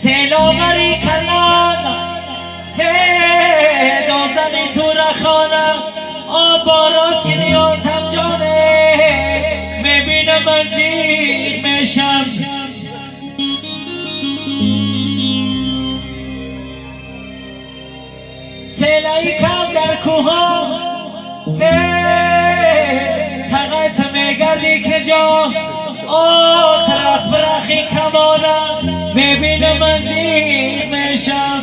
سیلابری کلان هی دازنی تو رخانم آب باراست که نیاتم جانه میبینم از این میشم سیلایی کم در کوها تقت میگردی که جا آه ترخ برخی کمانم میبینم از این میشم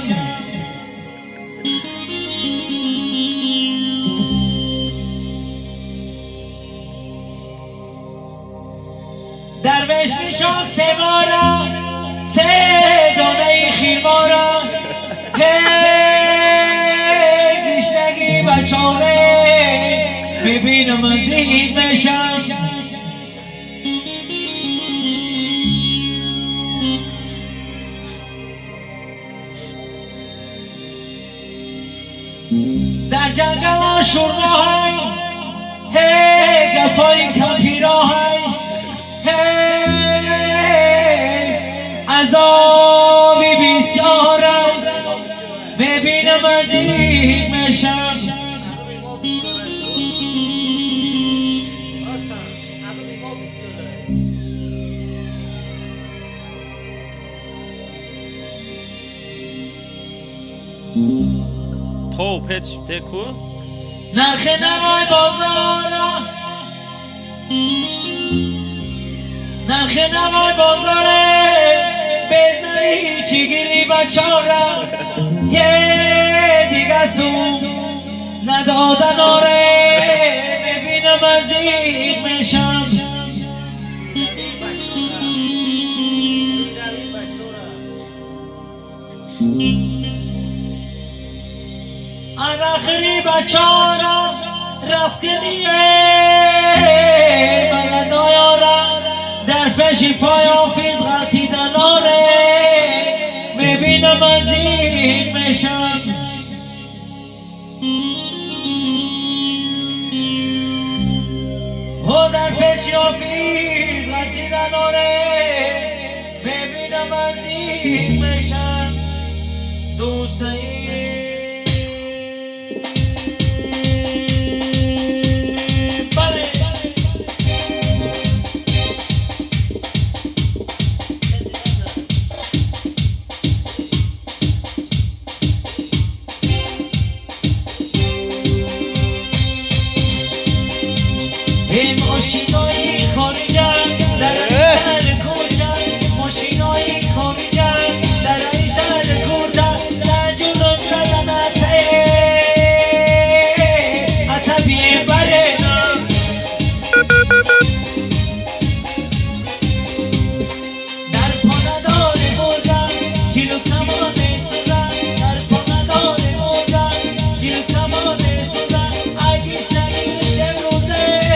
درویش میشم سه بارا سه دانه خیرمارا گشنگی بچاره ببینم از این میشم در جنگل شورناهای هی گپای کمپیراهای هی عذابی بسیارم ببینم از این میشم تو پچ تکو نرخ نوای بازارم نرخ نوای بازاره بزنی چی گیری بچارم یه دیگه سو ندادن آره ببینم از این میشم آخری بچارا رفتنیه بلدایارا در پیش پای آفیز غلطیدن آره میبینم از این میشم او در پیش آفیز غلطیدن آره میبینم از این میشم دوست ماشینای خارجه در شهر کوچه ماشینای خارجه در شهر کوچه در جنوب زدن اتبیه برنا در پاندار موزه جلو کمان سوزه در پاندار موزه جلو کمان سوزه اگیش نگیرد امروزه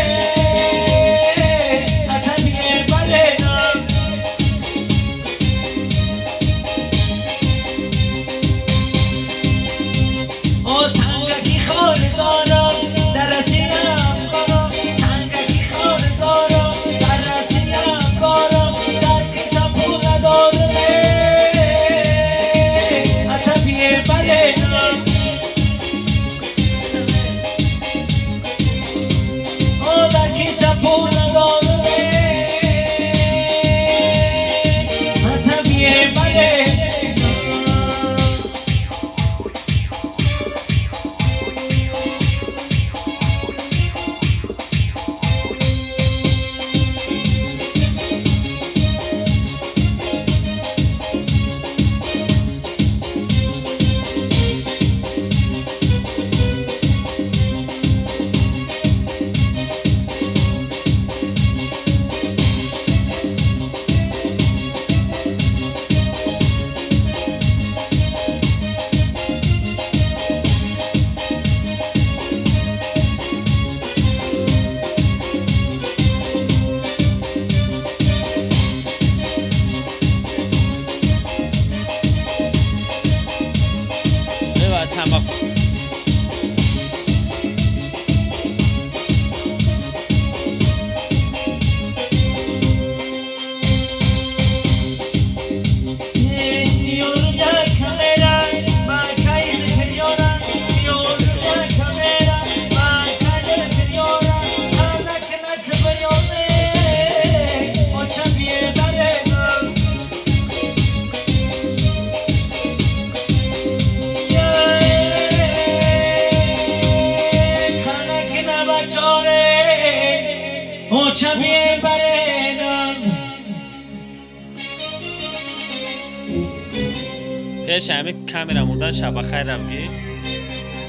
Пеши ҳамин камера мондан шабахайр бигӣ.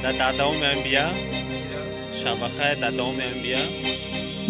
Дар давоми ҳамин бия. Шабахайр, дар давоми ҳамин бия.